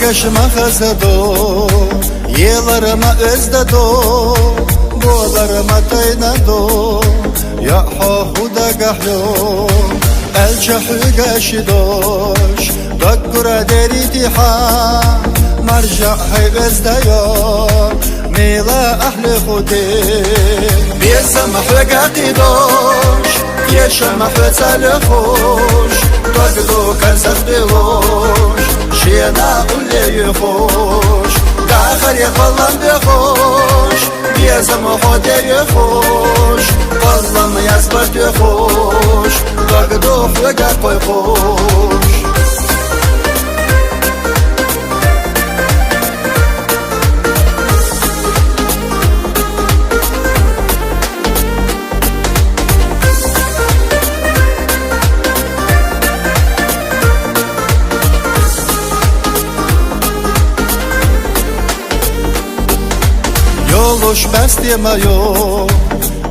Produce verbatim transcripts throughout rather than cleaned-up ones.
Гаш ма хазадо, елар ма оьздадо, болар ма тайнадо, яъ хьо хӀу дагахь йо. Аьлча хьоьга ши дош, дог гура дерригтӀехьа, маржа хьай оьзда йо, мела ахьле хӀу де. Безам хьоьга кхийдош, тешам хьоьца лоьхош, дог ду карзах белош, шена улле йоьхош, дахаре кхоллам бехош, безам хьо де йоьхош, кхоллам язбар тоьхош, дог ду хьоьга кхойкхош. Йолуш баьсте ма йо,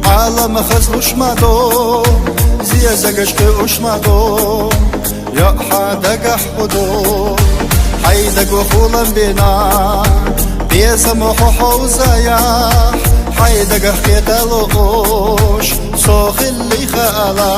Ӏалам хазлуш ма до, зезагаш кхуьуш ма до, яъ хьа дагахь хӀу до. Хьай даго хулам бина, безам хьо хьовзаяхь, хьай дагахь кхеталуш, со хиллий хаала.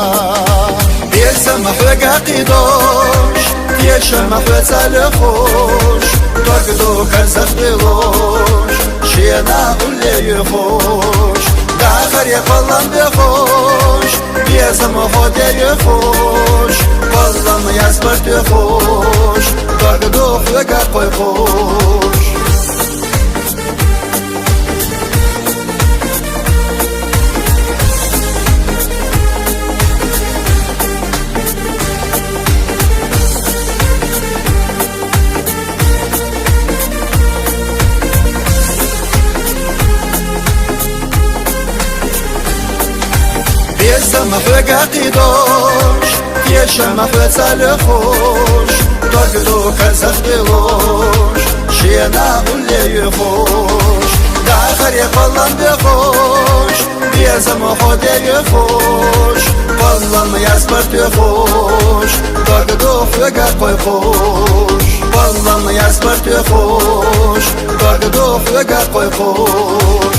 Безам хьоьга кхийдош, тешам хьоьца лоьхош, дог ду карзах белош, шена улле йоьхош, дахаре кхоллам бехош, безам хьо де йоьхош, кхоллам язбар тоьхош, дог ду хьоьга кхойкхош. Безам хьоьга кхийдош, тешам хьоьца лоьхош, дог ду карзах белош, шена улле йоьхош, дахаре кхоллам бехош, безам хьо де йоьхош, кхоллам язбар тоьхош, дог ду хьоьга кхойкхош, кхоллам язбар тоьхош, дог ду хьоьга кхойкхош.